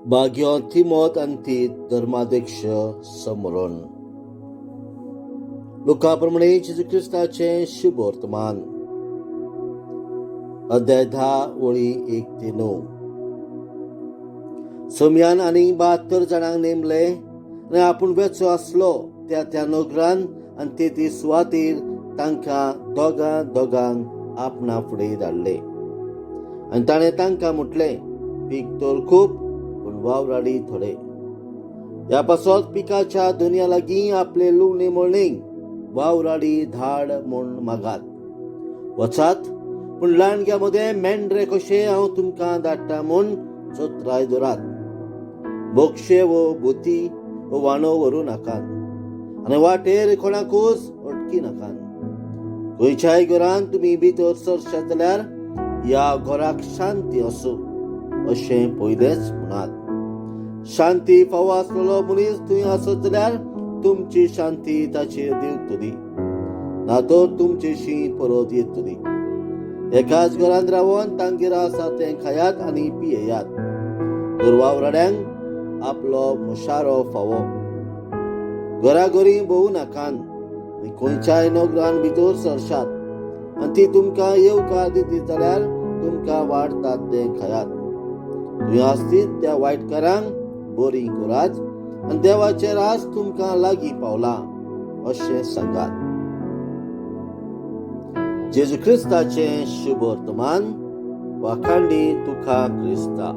भाग्यो तिमोत आनी तीत धर्माध्यक्ष समरण. लुका प्रमाणे जेजू क्रिस्ताचें शुभ वर्तमान, अध्याय 10, वळी 1 ते 9. सोमयान आनी 72 जाणांक नेमले आनी आपूण वेचो आसलो त्या त्या नगरान आनी ते ते सुवातेर तांकां दोगां दोगांक आपणा फुडें धाडले. आनी ताणें तांकां म्हटलें, पीक तर खूब पूण वावराडी थोडे. ह्या पासत पिकाच्या दुनया लागीं आपले लुवणे मळणेक वावराडी धाड म्हूण मागात. वचात, पूण लांडग्या मदें मेंढरे कशे हांव तुमकां धाडटा म्हूण चत्राय दवरात. बोक्षे वो बोती वो वाणो व्हरूं नाकात आनी वाटेर कोणाकूच अटकी नाकात. खंयच्याय घरान तुमी भितर सरशात जाल्यार, ह्या घराक शांती आसूं अशें पयलेंच म्हणात. शांती फावो आसलेलो मनीस थंय आसत जाल्यार तुमची शांती ताचेर देंवतली, ना तर तुमचेशी परत येतली. एकाच घरांत रावन तांगेर आसा तें खायात आनी पियेयात. तर वावराड्यांक आपलो मुशारो फावो. घराघरी भोवू नाकात. आनी खंयच्याय नगरान भितर सरशात आनी ती तुमकां येवकार दिती जाल्यार तुमकां वाडटात तें खायात. थंय आसतीत त्या वायटकारांक बरी करात आनी देवाचें राज तुमकां लागीं पावलां अशें सांगात. जेजू क्रिस्ताचें शुभ वर्तमान. वाखांडी तुका क्रिस्ता.